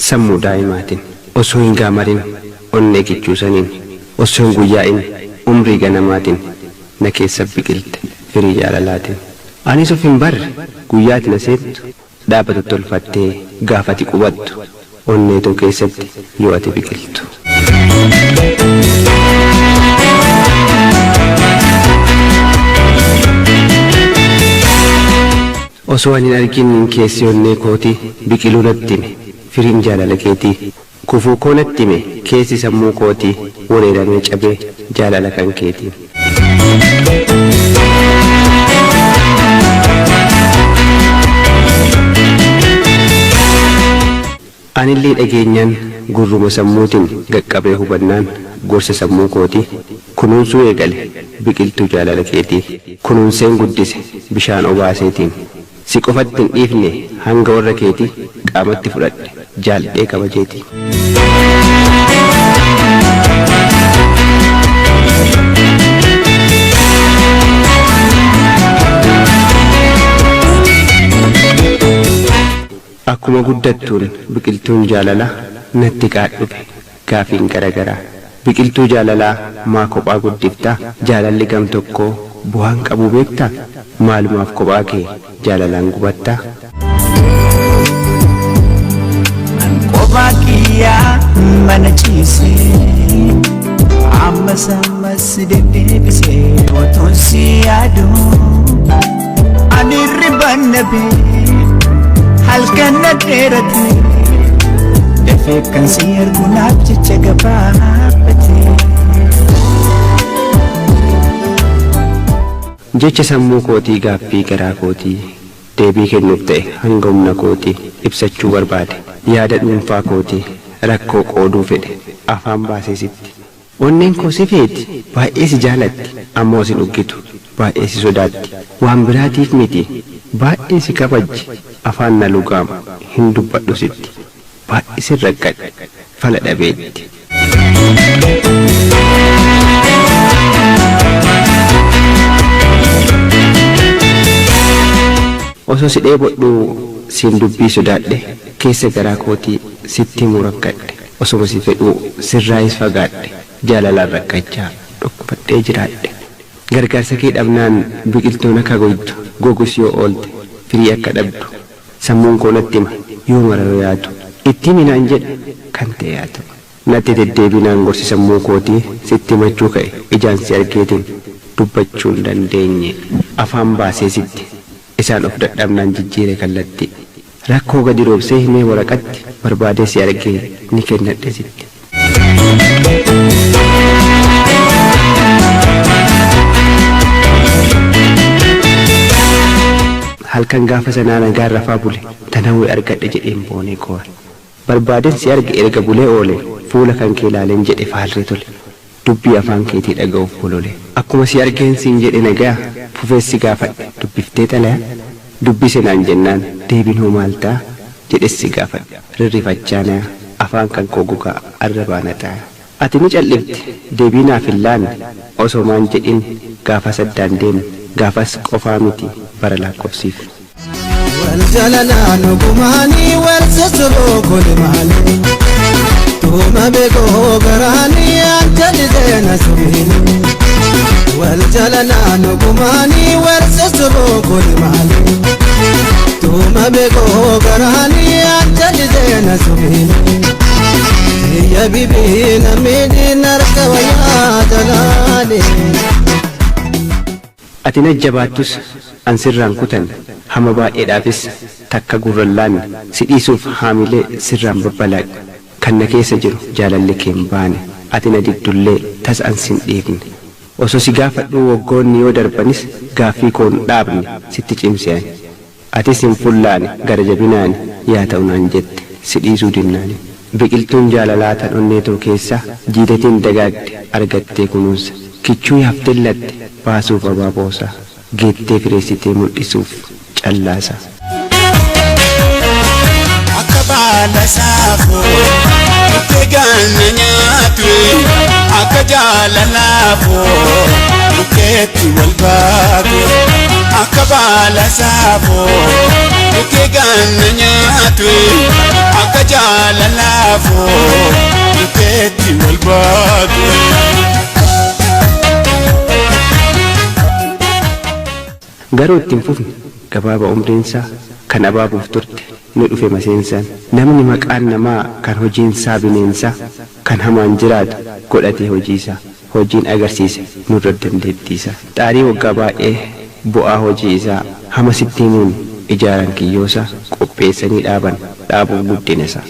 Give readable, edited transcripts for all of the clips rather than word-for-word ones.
Sammuu daa'imaatiin osoo hin gaamarin onnee kichuusaniin osoo hin guyyaa'in umrii ganamaatiin na keessa biqilte firii jaalalaatiin. Anis of hin barre guyyaa ati na seentu dhaabatu tolfattee gaafa ati qubattu onnee too keessatti yoo ati biqiltu. Osoo ani hin argin keessi onnee kootii biqiluu natti hime firiin jaalala keetii. Kufuu koo natti hime keessi sammuu kootii wareeramee cabee jaalala kan keetiin. Anillee dhageenyaan gurruma sammuutiin qaqqabee hubannaan gorsa sammuu kootii kunuunsuu eegale biqiltuu jaalala keetii kunuunseen guddise bishaan obaaseetiin si qofatti hin dhiifne hanga warra keetii qaamatti fudhadhe jaaldhee kabajeetii. Akkuma guddattuun biqiltuun jaalalaa natti qaadhufe gaafiin garagaraa. Biqiltuu jaalalaa maa kophaa guddiftaa jaalalli gam tokkoo bu'aan qabu beektaa maalumaaf kophaa kee jaalalaan gubattaa. Kophaa kiyyaa mana ciisee ammas ammas deddeebisee otoon si yaadu ani hirriban dhabee halkan na dheerate dafee kan si argu naaf jecha gabaabbate. Jecha sammuu kootii gaaffii garaa kootii deebii kennuuf ta'e hanga humna kootii ibsachuu barbaade yaada dhuunfaa kootii rakkoo qooduu fedhe afaan baasee sitti. Onneen koo si feeti baay'ee si jaalatti ammoo sin uggitu baay'ee si sodaatti waan biraatiif miti baay'ee si kabajji afaan na lugaama hin dubbadhu sitti baay'ee sin rakkadhe fala dhabeetti. Osoo si dheebodhuu siin dubbii sodaadhe keessa garaa kootii sitti himuu rakkadhe osoma si fedhuu sirraayis fagaadhe jaalalaan rakkachaa dhukkubadhee jiraadhe. Gargaarsa kee dhabnaan biqiltuun akka goytu gogus yoo oolte firii akka dhabdu sammuun koo natti hima yoo mara yoo yaadu itti himi naan jedha kan ta'e haa ta'u. Natti deddeebinaan gorsi sammuu kootii sitti himachuu ka'e ijaan si argeetiin dubbachuu hin dandeenye afaan baasee sitti isaan of dadhabnaan jijjiire kallattii. Rakkoo gadi roobsee himee waraqatti barbaadee si argee ni kennadhe sitti. Halkan gaafa sanaa nagaan rafaa bule tanawwee argadhe jedheen boonee koore. Barbaadeen si arge erga bulee oole fuula kan kee ilaaleen jedhe faalree tole. Dubbii afaan keetii dhaga'uuf bolole. Akkuma si argeen siin jedhe nagaa fufees si gaafadhe dubbiftee xalayaa? Dubbise naan jennaan deebiin hoo maal ta'a? Jedhes si gaafadhe rirrifachaa naya afaan kan koo gogaa arrabaa na xaaya. Ati ni callifte deebii naaf hin laanne osoo maan jedhin gaafas addaan deemne gaafas qofaa miti bara lakkoofsiifne. Wal jalala nugumaani wal sossoboo kolimaani Tuuma beekoo garaani anjali seena subiini Wal jalala nugumaani wal sossoboo kolimaani Tuuma beekoo garaani anjali seena subiini Iyya bibii namni narka wayyaa jalaani. Ati na jabaattus an sirraan kutan hama baay'eedhaafis takka gurran laanne si dhiisuuf haamilee sirraan babbalaaqne kan na keessa jiru jaalalli kee hin baane ati na diddullee tas an sin dhiifne. Osoo si gaafadhuu waggoonni yoo darbanis gaaffii koo hin dhaabne sitti cimse ani. Atis hin fullaane gara jabinaani yaa ta'u naan jette si dhiisuu dinnaani. Biqiltuun jaalalaa tan onnee too keessa jiidetiin dagaagde argattee kunuunsa kichuu yaafteen latte baasuuf abaaboosaa geettee fireessitee mul'isuuf callaasaa. Akka baala saafoo itti ganna nyaatu akka jaalalaafoo bukkeetti wal baatu akka baala saafoo itti ganna nyaatu akka jaalalaafoo. saafoo bukkeetti wal baatu. Garuu itti hin fufne gabaaba umriinsaa kan abaabuuf turte ni dhufe maseensaan. Namni maqaan namaa kan hojiinsaa bineensaa kan hamaan jiraatu godhatee hojiisaa hojiin agarsiise nurra dandeettiisaa. Xaarii waggaa baay'ee bu'aa hojii isaa hama sitti himuun ijaaran kiyyoosaa qopheessanii dhaaban dhaabuuf guddinasaa.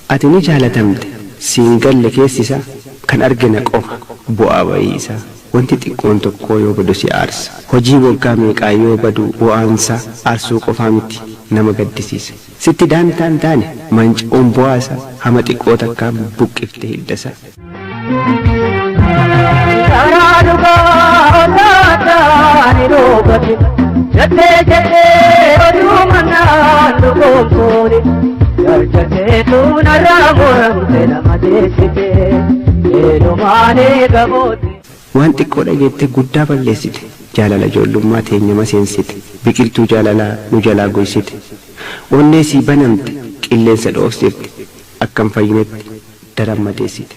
Ati ni jaalatamte siin galle keessisaa kan argina qofa bu'aa bayii isaa. Wanti xiqqoon tokkoo yoo badu si aarsa. Hojii waggaa meeqaa yoo badu bu'aansaa aarsuu qofaa miti nama gaddisiisa. Sitti daantaan taane manca'uun bu'aasaa hama xiqqoo takkaan buqqifte hiddasaa. Karaa dhugaa ollaataa ni dhoofate jettee jettee oduu mannaan dhugoomsuuni jarjarteetu narraa muramte nama deessite eenyumaanii gamooti. Waan xiqqoo dhageette guddaa balleessite. Jaalala ijoollummaa teenya maseensite. Biqiltuu jaalalaa nu jalaa goysite. Onnee sii banamte qilleensa dhoofsifte. Akkam fayyinetti daran madeessite.